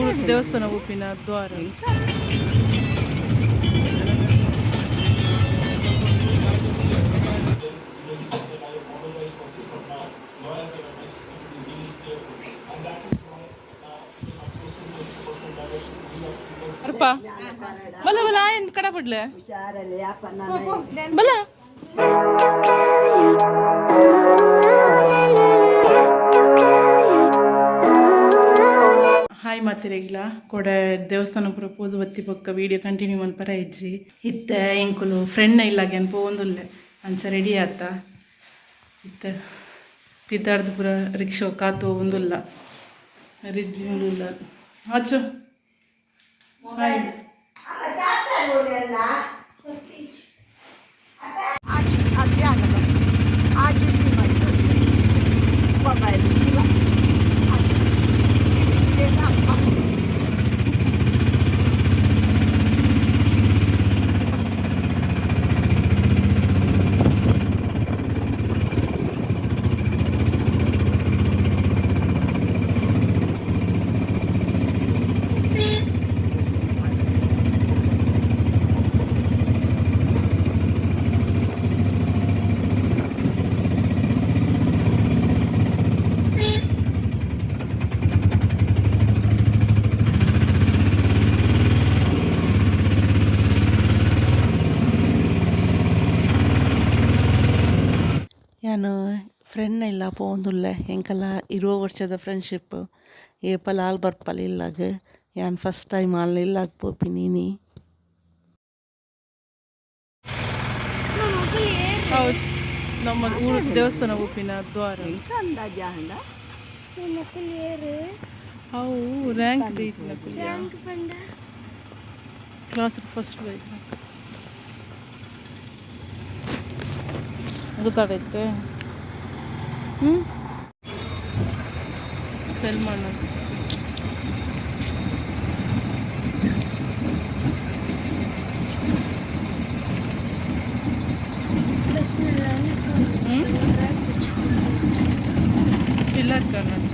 ಊರು ದೇವಸ್ಥಾನ ಉಪ್ಪಿನ ದ್ವಾರ. ಅರ್ಪ ಬಲ ಬಲ ಆಯನ್ ಕಡ ಬಿಡ್ಲೆ. ಹುಷಾರಲ್ಲಿ ಯಾಪ ನಾನು. ಬಲ. ಹಾಯ್ ಮಾತಿರೆಗ್ಲ ಕೊಡೆ ದೇವಸ್ಥಾನ ಪೂರ ಪೋದು ಬತ್ತಿ ಬೊಕ್ಕ ವೀಡಿಯೋ ಕಂಟಿನ್ಯೂ ಮನ್ಪರ ಇಜ್ಜಿ. ಇತ್ತೆ ಎಂಕುಲು ಫ್ರೆಂಡ್ನ ಇಲ್ಲಾಗೆ ಪೋವೊಂದುಲ್ಲೆ. ಅಂಚ ರೆಡಿ ಆತ. ಇತ್ತೆ ಪಿದಾರ್ದು ಪೂರ ರಿಕ್ಷಾ ಕಾತು ಒಂದುಲ್ಲ, ರಿಜ್ಜಿ ಉಲ್ಲ. ಆಚು ಹಾಯ್. ಯಾನ್ ಫ್ರೆಂಡ್ನ ಇಲ್ಲ ಪೋವೊಂದುಲ್ಲೆ. ಎಂಕಲ್ಲ 20 ವರ್ಷದ ಫ್ರೆಂಡ್ಶಿಪ್. ಏಪಲ ಆಲ್ ಬರ್ಪಲ್ ಇಲ್ಲಾಗ. ಯಾನ್ ಫಸ್ಟ್ ಟೈಮ್ ಆಲ್ ಇಲ್ಲಾಗ ಪೋಪಿನಿ ಇನಿ. ಹೌದು, ನಮ್ಮ ಊರು ದೇವಸ್ಥಾನ ಉಪ್ಪಿನ ದ್ವಾರ. ಅಂದಾಜ. ಅವು ರ್ಯಾಂಕ್ ದೈತಿನ ಕ್ಲಾಸ್ ಫಸ್ಟ್ ಬೈತಿನ ಗೊತ್ತಾಡೈತೆ. ಹ್ಞೂ, ಸೆಲ್ ಮಾಡೋದು. ಹ್ಞೂ, pillar Karnataka.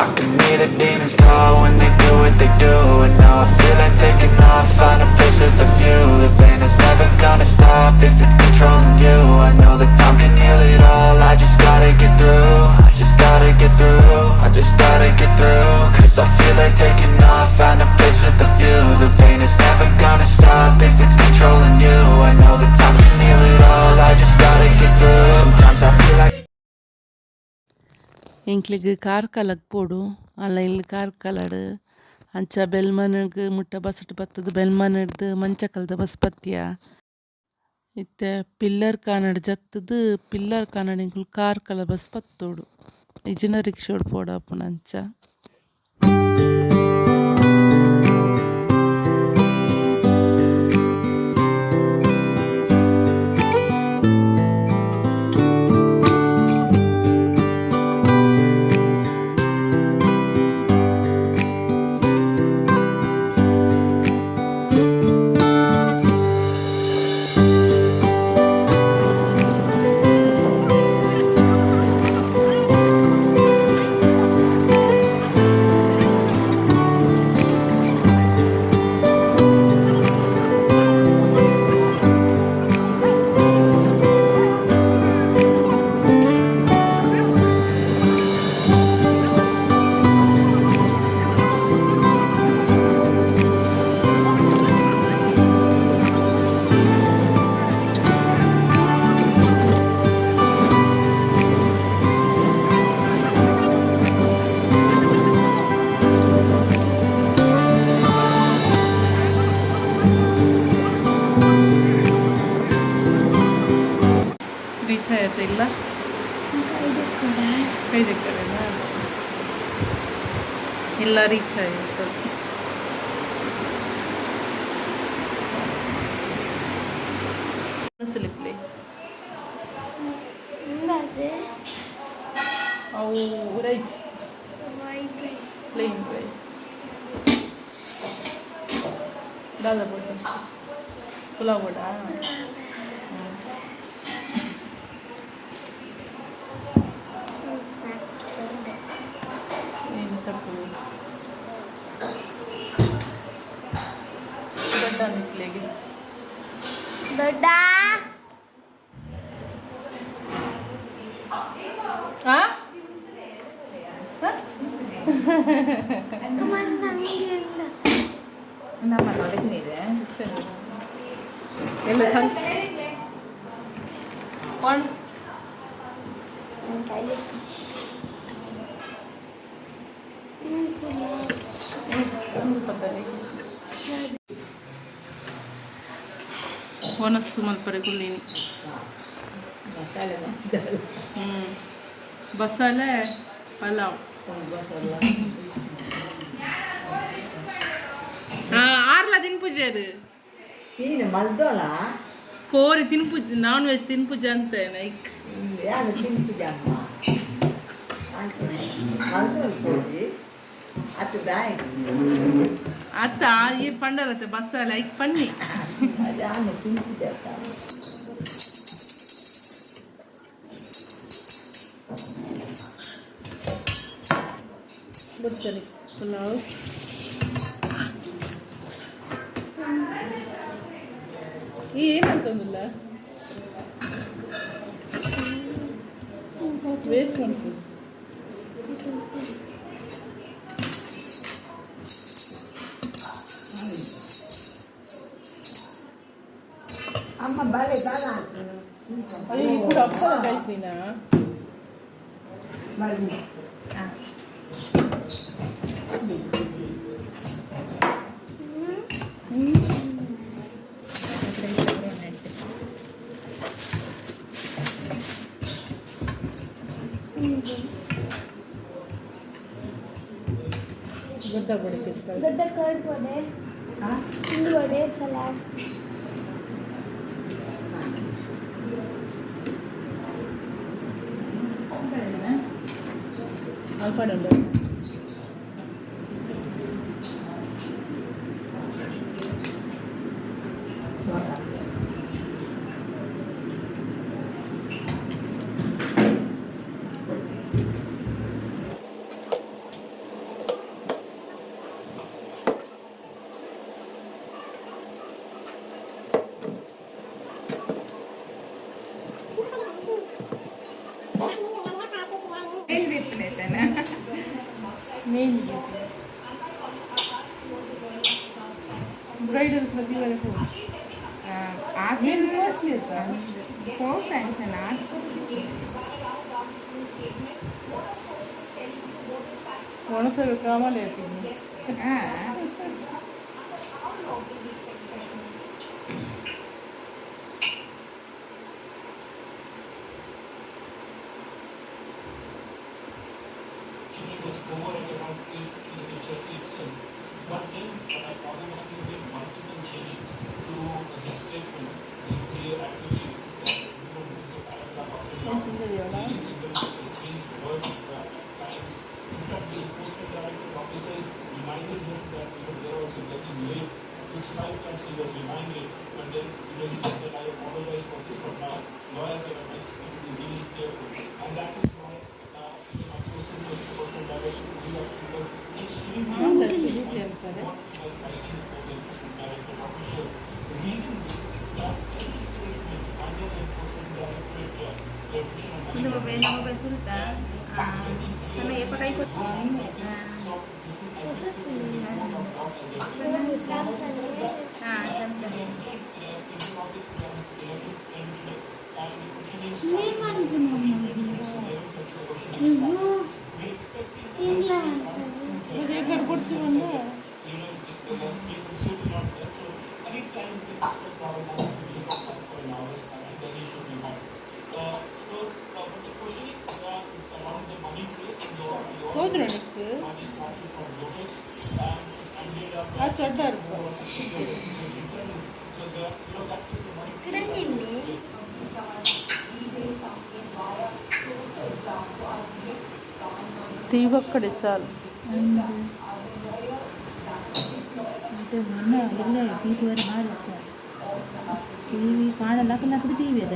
I can hear the demons call when they do what they do. And now I feel like taking off, find a place with a view. The pain is never gonna stop if it's controlling you. I know that time can heal it all, I just gotta get through. I just gotta get through, I just gotta get through. 'Cause I feel like taking off, find a place with a view. The pain is never gonna stop if it's controlling you. I know that time can heal it all, I just gotta get through. Sometimes I feel like ಎಂಕ್ಲೆಗ್ ಕಾರ್ಕಳಗ್ ಪೋಡು. ಅಲ್ಲ ಇಲ್ಲಿ ಕಾರ್ಕಳಡ್ ಅಂಚ ಬೆಲ್ಮನಗ್ ಮುಟ್ಟ ಬಸ್ಟ್ ಬತ್ತುದು ಬೆಲ್ಮನಡ್ದು ಮಂಚಕಲ್ದ bus ಪತ್ತಿಯ. ಇತ್ತೆ pillar ಕಾನಡ್ ಜತ್ತುದು pillar ಕಾನಡ್ ಎಂಕುಲು Karkala bus ಪತ್ತೊಡು. ಇಜ್ಜಿಂಡ ರಿಕ್ಷಾಡ್ ಪೋಡಾಪುಂಡು ಅಂಚ. Reach ಆಯ್ತಾ ಇಲ್ಲ? ಕೈ ದಕ್ಕರೇನಾ? ಇಲ್ಲ, ರೀಚ್ ಆಯಿತು. ಸ್ಲಿಪ್ಲಿ ಅವು ರೈಸ್, ಪ್ಲೇನ್ ರೈಸ್. ದಾದ ಬೋಡು? ಪುಲಾವ್ ಬೋಡಾ? ಏನು ಚಪ್ಪು ದೊಡ್ಡ ನಿಕ್ಲೆಗೆ. ದೊಡ್ಡ. ಹಾ. ಸರಿ, ಎಲ್ಲ ಸಣ್ಣ ಒನ್. ಒಂದು ಪತ್ತಲಿ ಒಣಸ್ಸು ಮಲ್ಪರೆ ಕುಲ್ಲಿನಿ. ಮಸಾಲೆ ಮಾಡ್ತಾರೆ. ಬಸಾಲೆ ಪಲಾವ್. ಬಸಲ್ಲ. ಹಾ, ಆರ್ಲ ತಿನ್ಪುಜಾರು. ನೀನು ಮಲ್ದೋಲ. ಕೋರಿ ತಿನ್ಪುಜ, ನಾನ್ ವೆಜ್ ತಿನ್ಪುಜ ಅಂತ ನೈಕ್. ಯಾರು ತಿನ್ಪುಜಮ್ಮ ಮಲ್ದೋಲ್ ಕೋರಿ ಅತ್ತು ದಾಯ. ಅತ್ತ ಈ ಪಂಡರತ್ತೆ ಬಸ್ಸಲ್ಲ ಐಕ್ ಪನ್ನಿ. ಅದಾನ ತಿನ್ಪುಜ. ಬುಡ್ಸಲಿ ಪುಲಾವ್. ಈ ಏನಂತಂದಿಲ್ಲ, ವೇಸ್ಟ್ ಮಾಡ್ತೀವಿ. ಅಮ್ಮ ಬಲೆ ಬಲ. ಅಯ್ಯೋ, ಈ ಕೂಡ ಅಪ್ಪನ ಕಾಯ್ತೀನಾ? ಮರಿ. ದೊಡ್ಡ ಬಡಿತಿರ್ತಾರೆ. ದೊಡ್ಡ ಕರ್ಡ್ ವಡೆ. ಹಾಂ. ಇಂದು ವಡೆ, ಸಲಾಡ್. ಅಲ್ಪಡುಂಡು. ಮೇನ್ ಬ್ರೈಡಲ್ ಪ್ರತಿ ಮೇನ್ ಕಾಸ್ಟ್ಲಿ ಇತ್ತಾ? ಒಣಸಲು ಕಾಮಲೆ ಇರ್ತೀನಿ. Actually was over at around 8:50 in the church itself. But then Rahul Gandhi made multiple changes to his statement. He actually removed the paragraph after he even changed word at times. In fact, the enforcement director officers reminded him that they are also getting late. At least five times he was reminded, but then he said that I apologize for this, but my lawyers have advised me to be really careful, and that is why my sources the enforcement director, he was extremely ಅಂತಾರೆ. What he was writing for the enforcement director officials. The reason being that any statement under the enforcement directorate prohibition on money laundering, so this is understood in the court of law as a and the questioning started around 20 minutes, 11:30 the questioning started. We expecting actually around 2:30 ಎಕ್ಕಡೆ ಕೊಡ್ತೀವಿ ಒಂದು. He should not there. So anytime we expect Rahul Gandhi to be locked up for an hour's time and then he should be home. So, but the questioning is around the money trail and the all ಹೋದ್ರು ನಿಕ್ಕು. Money started from Lotus and it ended up ಆ at ಚೊಡ್ಡ ಇರ್ಪ. Lotus Associated Channels. So the you know that is the money trail. ತೀವಕ್ಕಡೆ ಚಾಲು. ಮೊನ್ನೆ ಇಲ್ಲೇ T V ಭಾರಿ T V ಕಾಣಲ್ಲ hockey T V ಅದ.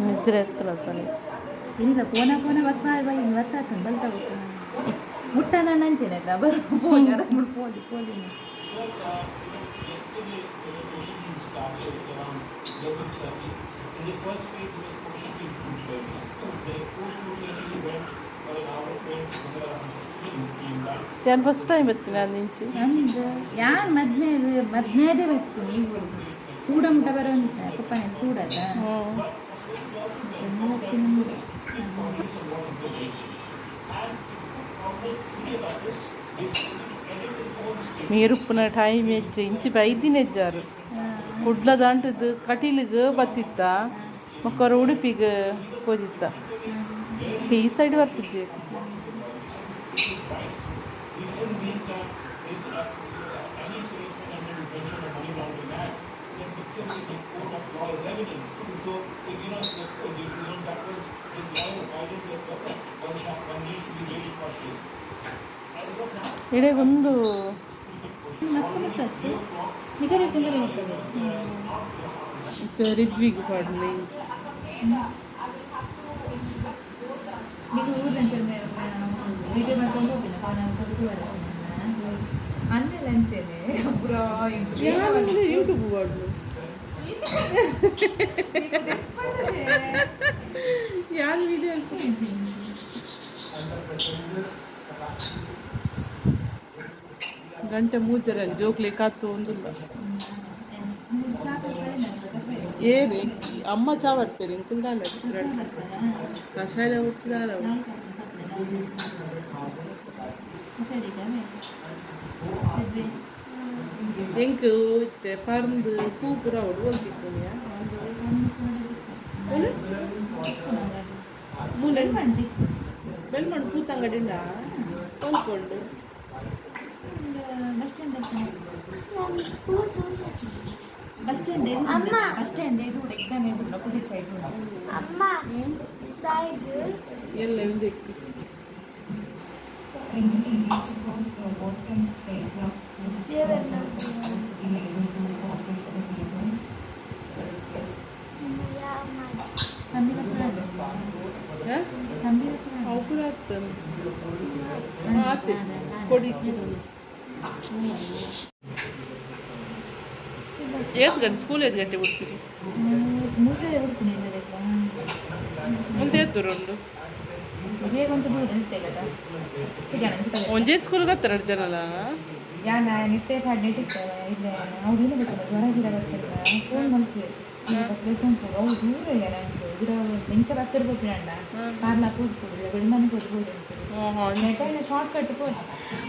ನಿದ್ರೆ ಎತ್ತಲ ತಲೆ. ಇಲ್ಲ, ಪೋನ ಪೋನ ಬಸ್ ಬೈ ಬರ್ತಾತು ಬಲ್ತಾ ಮುಟ್ಟ ನಂಚೇನೆ ಬರೋ ಪೋಲಿ ಆರಾಮ ಪೋಲಿ ಪೋಲಿ. Yesterday, the proceedings started around 11:30. In the first phase, he was pushed till 2:30. Then post 2:30, he went for an hour, went came back. ನಾನು ಫಸ್ಟ್ ಟೈಮ್ ಬರ್ತೀನಿ ನಾನು ಇಂಚಿ. ನಂದು ಯಾರು ಮದ್ಮೆ ಮದ್ಮೇದೆ ಬರ್ತೀನಿ ಇವರು ಕೂಡ ಮುಟ್ಟ ಬರೋ ಪಪ್ಪ ಕೂಡದ. ಹ್ಞೂ. ಮೀರುಪ್ಪುನ ಟೈಮ್ ಹೆಚ್ಚು ಇಂಚಿ ಬೈದಿನ ಹೆಜ್ಜಾರು ಕುಡ್ಲ ದಾಂಟದ್ದು ಕಟೀಲಿಗೆ ಬತ್ತಿತ್ತ ಮಕ್ಕಳು ಉಡುಪಿಗೆ ಹೋದಿತ್ತ ಈ ಸೈಡ್ ಬರ್ತಿದ್ದೆ. Reason being that this any statement under the Prevention of Money Laundering Act is admissible in the court of law as evidence. So that was his line of guidance as correct. One needs to be really cautious. As of now, ಇಡೀಗೊಂದು ಮಸ್ತ್ ಮುಟ್ಟ ಅಷ್ಟೇ ನಿಗರಿ ತಿಂಗಳಿ ಮುಟ್ಟಬೇಕು. ರಿದ್ವಿಗೆ ಪಾಡಲಿ ಇಂಚಿ. ಈಗ ಊರಂಚೆ video ಮಾಡ್ಕೊಂಡು ಹೋಗಿನ ನಾನು ಕೊಟ್ಟು ಅನ್ನ ಲಂಚೇನೆ ಪುರಾ. ಯೂಟ್ಯೂಬ್ ಪಾಡ್ಲು ಯಾರು ವಿಡಿಯೋ ಗಂಟೆ ಮೂಜರ ಜೋಕ್ಲಿ ಕಾತು ಒಂದಿಲ್ಲ. ಏರಿ ಅಮ್ಮ ಚಾ ಬರ್ತೀರಿ ಇಂಕುಲ್ದಾಲ ಕಷಾಯ ಉಡ್ಸಿದಾರ. ಎಂಕ್ ಇತ್ತೆ ಪರ್ಂದು ಪೂ ಪೂರ ಅವಡು ಹೋಗ್ತಿತ್ತು. ಮೂಲೆ ಬೆಳ್ಮಣ್ಣು ಪೂ ತಂಗಡಿಂಡ ಕೊಂಡ್ಕೊಂಡು. Bus stand. ಕೂತು. Bus stand. ಅಮ್ಮ. ಬಸ್ ಸ್ಟ್ಯಾಂಡ್ ಇದು ಎಕ್ಸಾಮ್ ಇದು ಅಪೋಸಿಟ್ ಸೈಡ್. ಅಮ್ಮ ತಾಯಿಗೆ. ಎಲ್ಲ ಒಂದಕ್ಕೆ. ದೇವರನ್ನ ಹಾಂ, ಅವು ಕೂಡ ಆಗ್ತದೆ ಆತೆ ಕೊಡಿ. ಏತ್ ಗಂಟೆ ಸ್ಕೂಲ್? ಏತ್ ಗಂಟೆ ಬಿಡ್ತೀರಿ? ಮೂರೇ ಉಡುಪುನಿ. ಮುಂದೆ ಎತ್ತು ಉಂಡು. ಬೇಗ ಉಂಟು ದೂರ ಇರ್ತೇಗದ. ಒಂಜೇ ಸ್ಕೂಲ್ ಗೊತ್ತರ ಎರಡು ಜನಲ. ಯಾನ ನಿಟ್ಟೆ ಪಾಡ್ ನೆಟ್ಟಿತ್ತ ಇಲ್ಲ ಅವ್ರು ಏನು ಗೊತ್ತಿಲ್ಲ, ಜ್ವರ ಗಿರ ಬರ್ತಿಲ್ಲ ಫೋನ್ ಮಲ್ಪೆ ಪ್ಲೇಸ್ ಉಂಟು. ಅವು ದೂರ ಯಾನ ಗಿರ ಎಂಚ ಬಸ್ ಇರ್ಬೇಕು ಅಣ್ಣ ಕಾರ್ಲ ಕೂತ್ಕೊಡು ಬೆಳ್ಮನೆ ಕೂತ್ಕೊಡು. ಶಾರ್ಟ್ ಕಟ್ ಪೋ.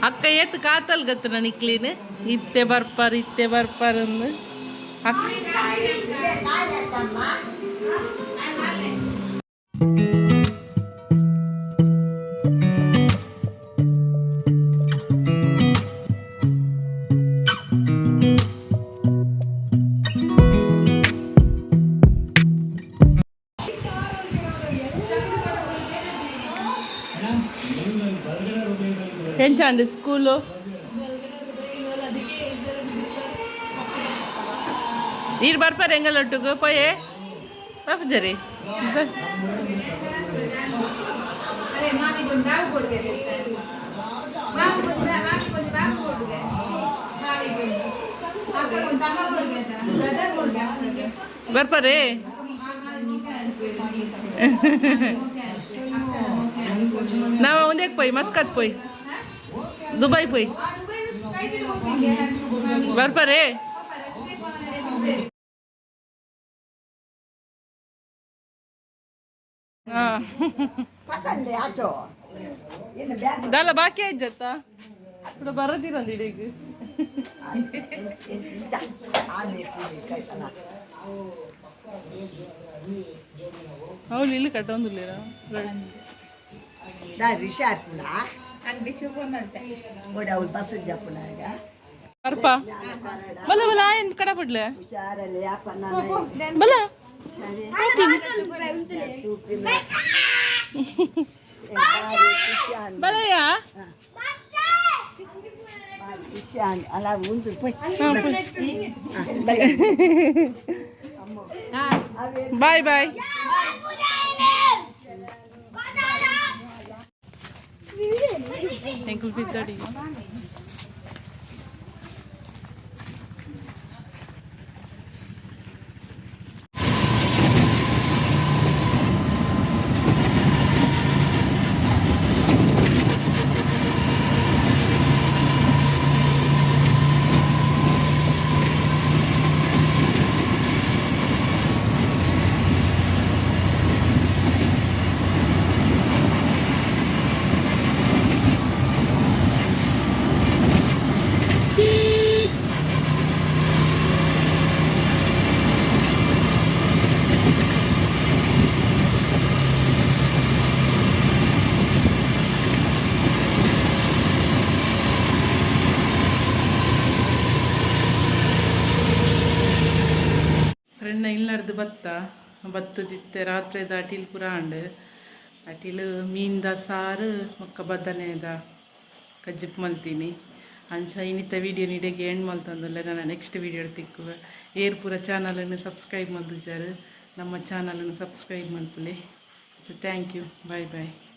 ಅಕ್ಕ ಏತ್ ಕಾತಲ್ ಗತ್ತ ನನಗೆ ಕ್ಲೀನ್ ಇತ್ತೆ ಬರ್ಪಾರ್ ಇತ್ತೆ ಬರ್ಪಾರ್ ಅಂದು ಅಕ್ಕ. ಎಂಚಾಂಡ್ ಸ್ಕೂಲು ನೀರು ಬರ್ಪಾರ ಎಂಗಲ್ ಒಟ್ಟುಗು ಪೋಯೆ ಬಾಪುಜರಿ. ಮಾಮಿಗೊಂದು ಬಾವು ಕೊಡುಗೆ, ಮಾಮಿಗೊಂದು ಮಾಮಿಗೊಂದು ಬಾವು ಕೊಡುಗೆ, ಮಾಮಿಗೊಂದು ಅಕ್ಕಗೊಂದು ತಮ್ಮ ಕೊಡುಗೆ ಅಂತ ಬ್ರದರ್ ಕೊಡುಗೆ ಅಕ್ಕಗೆ. ಬರ್ಪಾರೆ. ನಾವು ಒಂದೇಕ್ ಪೋಯ್ ಮಸ್ಕತ್ ಪೋಯ್ ದುಬೈ ಪೋಯ್ ಬರ್ಪಾರೆ. ಹಾಂ. ಪತಂದೆ ಆಟೋ ಇನ್ನು ಬ್ಯಾಗ್. ದಾಲ ಬಾಕಿ ಆಯ್ತತ್ತ ఇప్పుడు ಬರೋದಿರಂದು ಇಡೀಗ. ಇಂತ ಆಮೇಲೆ ಕೈತಲ್ಲ. అవును ఇల్లు కట్టొందులేరా? ನಾ ರಿಷಾ ಹಾಕುಣ ಓಡ ಅವ್ಳು ಬಸ್ ಜಪ್ಪುನ ಈಗ. ಬರ್ಪ ಬಲ ಬಲ ಆಯನ್ ಕಡಪಡ್ಲೆ. ಹುಷಾರಲ್ಲಿ ಯಾಪ ನಾನು. ಬಲ. ತೂಪಿನ ಬಲಯ್ಯ. ಅಲ್ಲ ಉಂದು ಪೋಯ್. Boy boy. ಎಂಕುಲು ಬಿದ್ದಾಡಿ. ಫ್ರೆಂಡ್ನ ಇಲ್ಲಡ್ದು ಬತ್ತ ಬತ್ತದಿತ್ತೆ ರಾತ್ರಿದ ಅಟಿಲ್ ಪೂರ ಆಂಡ್. ಅಟಿಲ್ ಮೀನ್ದ ಸಾರು ಬೊಕ್ಕ ಬದನೆದ ಕಜ್ಜಿಪ್ ಮಲ್ತೀನಿ. ಅಂಚ ಇನ್ನಿತ ವೀಡಿಯೋ ಇಡೆಗೆ ಎಂಡ್ ಮಲ್ತೊಂದುಲ್ಲೆ. ನನ್ನ ನೆಕ್ಸ್ಟ್ ವೀಡಿಯೋ ತಿಕ್ಕುವೆ. ಏರ್ ಪೂರ ಚಾನಲನ್ನು ಸಬ್ಸ್ಕ್ರೈಬ್ ಮಲ್ದುಜಾರು, ನಮ್ಮ ಚಾನಲನ್ನು ಸಬ್ಸ್ಕ್ರೈಬ್ ಮಲ್ಪುಲೆ. So thank you, bye bye.